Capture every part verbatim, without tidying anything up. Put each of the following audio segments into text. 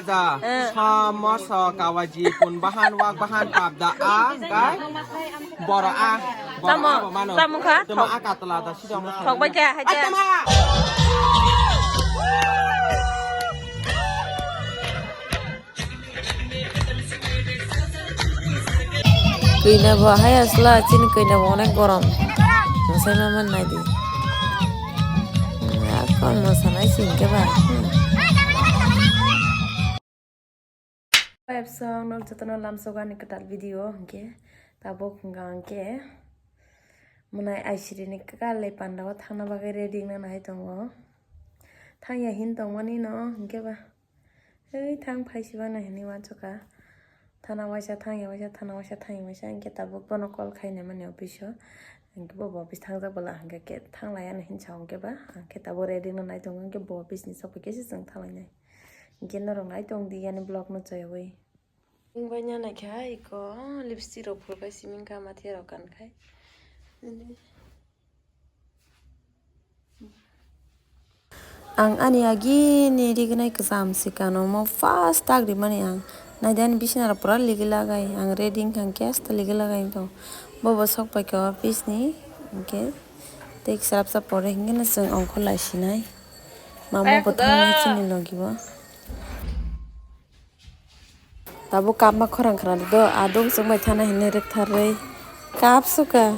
Da, eh, samosa kawaji pun bahan wak bahan pap da a, kai? Boro a, boro. Tamo, a bo mano. Tamo kha? Tamo a katla da, sidang mo. Thok bai kha, hai. Ai, kha. Tamo. Koi na bo hai asla, chini koi na bo onek gorom. Masai ma man nai di. Akon mosanai sing ke ba. Hmm. Web song nok jotono lamsogo ani kwtal video hwnkhe tabuk hwnkha hwnkhe mwnai aisiri ni kwkal le panda o thangna bagwi ready wngna nai tongo. Thangya hin tongmani no hwnkhe ba ei thang phaisiba no hinwi uansukha. Thana waisa thangya waisa thana waisa thangya waisa hwnkhe tabuk bono call khaina mani office o hwnkhe bo office thangjak bwla hwnkhe thanglaiya no hinsa hwnkhe ba hwnkhe tabuk ready wngna nai tongo hwnkhe bo office ni sok phaikhe se chwng thanglainai. Hwnkhe norok nai tong di ani vlog no chayawi. Wngbai nana kha iko lipstick rok phurbai simi wngkha mathiya rok kan khai. Ang ani agini rignai kwcham sikano mo first tak rimani ang. Naidi ani bisina rok pura ligi lagai ang ready wngkha hwnkhe asta ligi lagai tong. Bobo sok paikha office ni hwnkhe tei kwchap chap pore hwnkhe no chwng ongkhor lai sinai. Mama bo thangwi chini logi bo. Tabuk kapma khorang khna do, adung chwngbai thana hinwi rwktharwi kapsuka.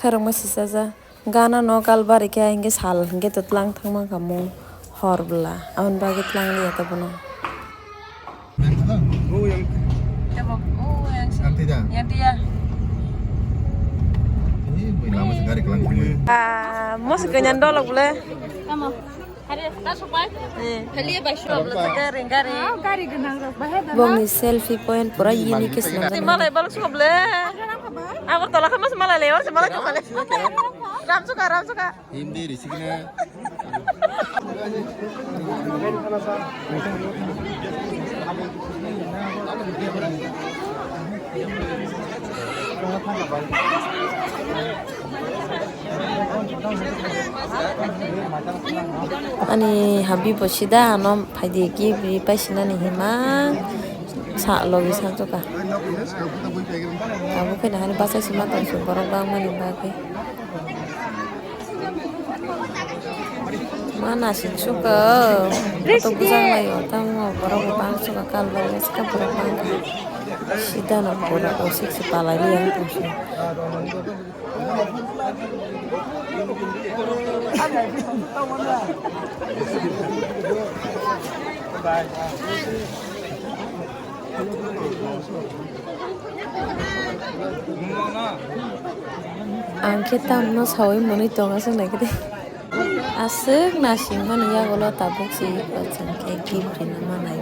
Khorokma sisajak. Gana no kal barikha hinkhe sal hinkhe to tlang thangma kha mung hor bwla. Aboni bagwi tlang liya ta bono. Ah, moso kanya dolok bwle. Eh. Gari, gari. Ah, gari gwnang rok bahai da. Bongni selfie point pura unique se nang. Malai balok suka bwle. Agartala khe mas malai le, or se malai khe malai. Ram suka, ram suka. Hindi ri sikne. Ani habi bo sida ano phaidi gift ri paisinani hima sa logi sakjaka. Abo khe nahani bachai sima tongsi borok bangmani bagwi. Ma nasing suka. Koto bujang laio, tamo borok bo bang suka kal bai suka borok bang kha. Sida no borok bo sik si palai li yang tongsi. Ang khe tamno sawi mwnwi tong aswk naikhe de. Aswk nasing mani yagulo tabuk se iko chwng khe gift rina manai.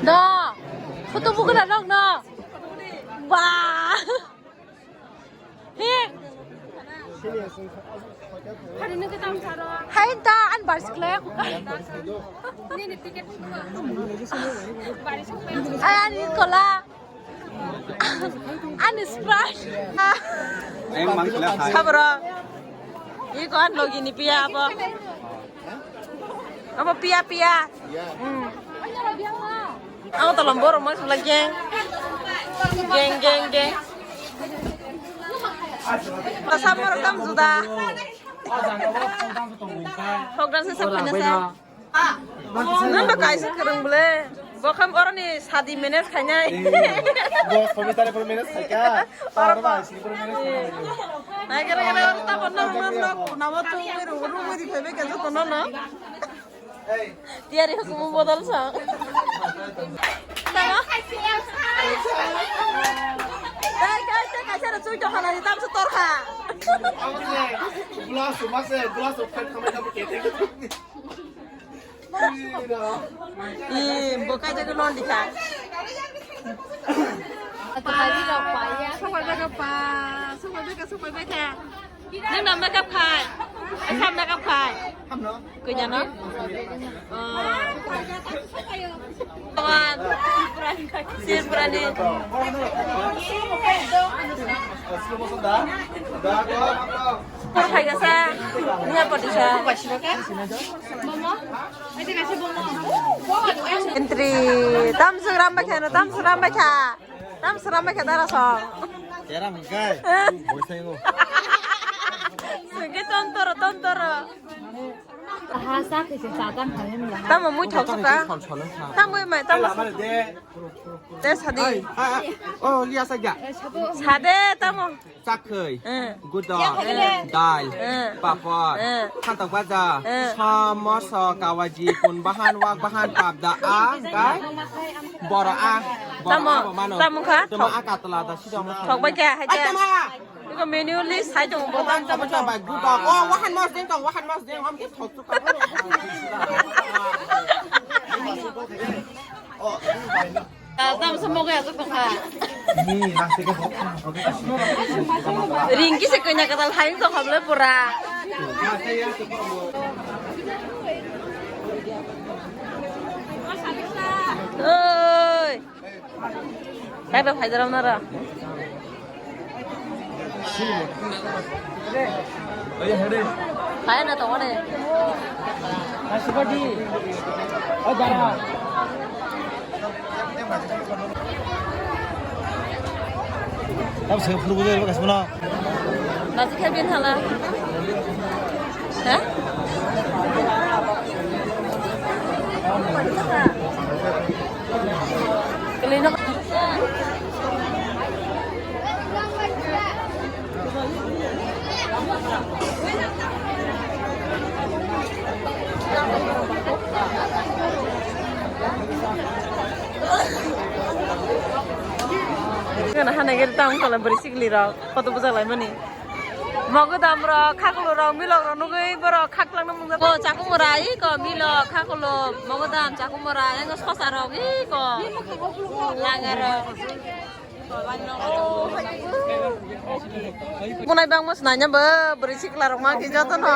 Do, photo bukla rok no. Ba. Hi. Hai ta an bar sikla ya kuka. Ai an kola. An Sprite. Sabro. Iko an logi ni piya abo. Abo piya piya. Hmm. Ang tolong borok mas lagi. Geng geng geng. Pasal borok tam juda. Program se sab kena se. Nang ba kaisa kereng bole. Bokham borok ni sadi manage khainai. Bo sobi tare pore manage khaika. Oro ba. Nai kere kere ta pon na na na na wa tu ru ru di phebe ke joto no no. Tiyari hukumu bodol sa. Tama? Dai, dai, dai, kaisa na chui to khanani tam su torha. Glass, mase, glass of fight khamai khamai kete. Ih, bo kaisa ke lon dikha. Sopai beka pa, sopai beka, sopai beka. Nang na makeup khai. Asa makeup khai. Kanya no? Sirpurani. Por hai gasa. Niya padisa. Entry. Tam sugram bakha no, tam sugram bakha. Tam sram ba khe dara song. Tera mungkai. Boisai ngo. Sungke tontoro, tontoro. Ha, sa khe se sa tam khalim la. Tamo mui thok suka. Tamo mai, tamo. Te sadi. Ai, ah, ah. Oh, liya sa gya. Sade tamo. Chakhwi. Eh. Gudok. Eh. Dal. Eh. Papor. Eh. Khantok baja. Eh. Samosa kawaji kun bahan wak bahan pabda a kai. Boro a. Boro tamo, a bo mano. Tamo kha? Tamo a katla da sidong. Thok bai khe hai khe. Ai tamo. Iko menu list hai tong bo tamo tamo. Tamo bai gudok. Oh, wahan mas ding tong, wahan mas ding. Am ki thok tu ka. Oh. Tam sa moge asuk tongkha. Ringki se koina kadal hai tongkha bole pura. Oi. Hai ba phai darang nara. Kaya na tongmani. Asukadi. Oh, dara. Tam se phuru bujai ba kasmana. Nasi khe bin hala. Ha? Kelino. Kana hana gari tang kala beri sikli rok, koto bujak lai mani. Mogodam rok, khakulu rok, milok rok nugui borok khaklang nang mungsa. Ko chakumura i ko milok, khakulu, mogodam, chakumura, yang sosa rok i ko. Laga rok. Bunai bang mas nanya ba, beri sikla rok ma ki joto no.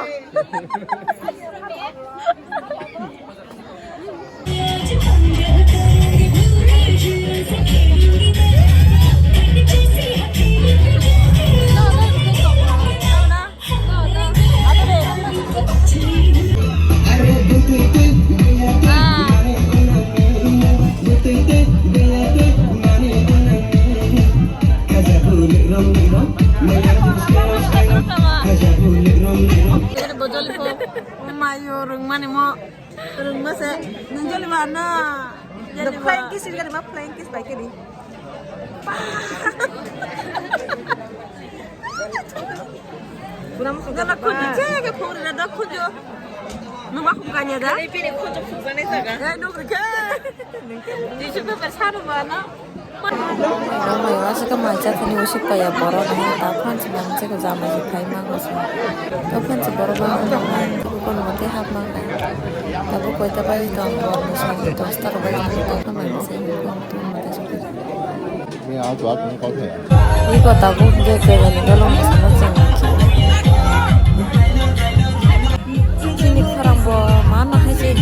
Mayo rwngmani mo. Rwngma se, nung joli ma na. The flying kiss is gonna flying kiss by Kenny. Gana khudi ke ke phuri na da khujo. Numa khum kanya da. Pini khujo khum kanya da. Eh, nung ke. Tissue paper sanu ba na. Ang mai aswk mai chathani usik paya borok ni ta phansi bang se ko jamai se phai ma ko se. To phansi borok bang ko kono mate hap ma ka. Tabuk koi ta bai to ang borok ni sa dos ta rok bai to ko mai se ko to mate se. Ni a to a ko ko the. Ni ko tabuk je ke ni dolo ma sa na cheng na ki. Chini khorang bo ma na hai se.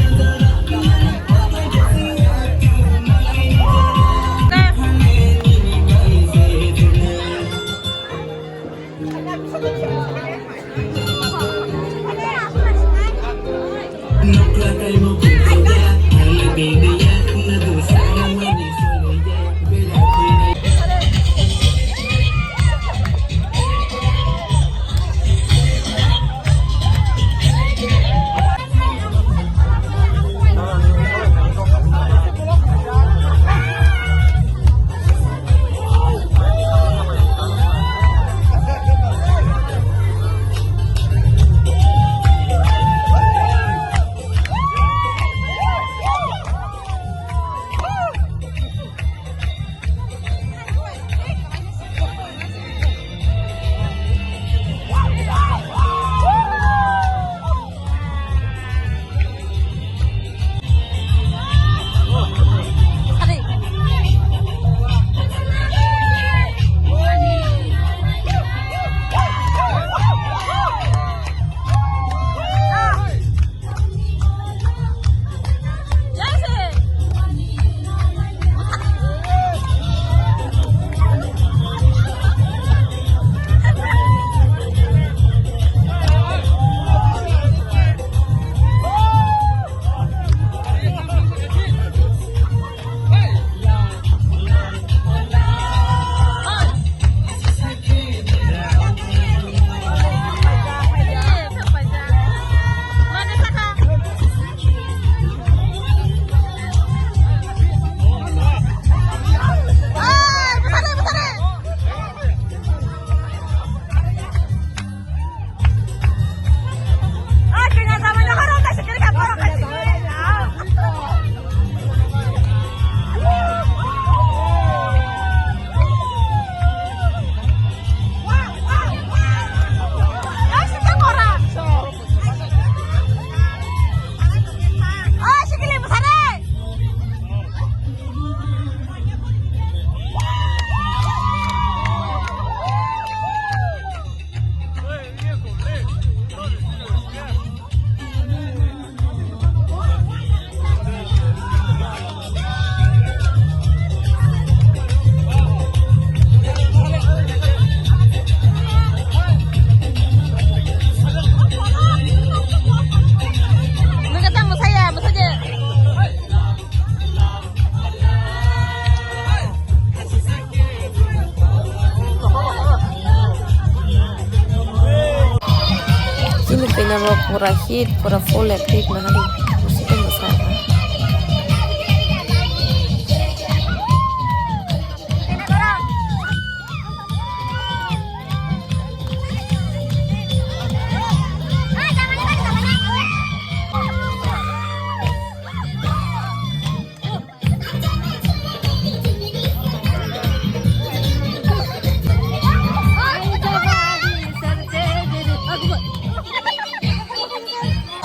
Kanya bo pura hit, pura full active na hari. Musi ko masa.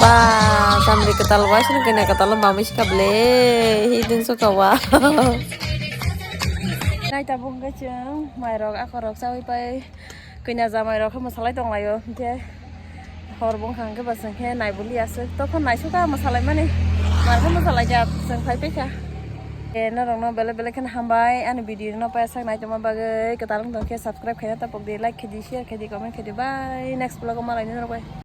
Ba, samri kwtal wai sini kena kwtal mamwi sika ble, hi dun suka wa. Nai tabuk hwnkhe chwng mairok akorok chawi pai. Kanya jamai rok khe mwsalai tonglaio, hwnkhe hor bo wngkha hwnkhe ba chwng khe naibuli aswk. Tokho naisukha mwsalaimani, mar khe mwsalaijak chwng phai paikha. E, norokno belai belai kheno hambai ani video no paisa naitongma bagwi. Kwtal wng tongkhe subscribe khaina tapok di, like khe di, share khe di, comment khe di. Bye, next vlog o malaini norok bai.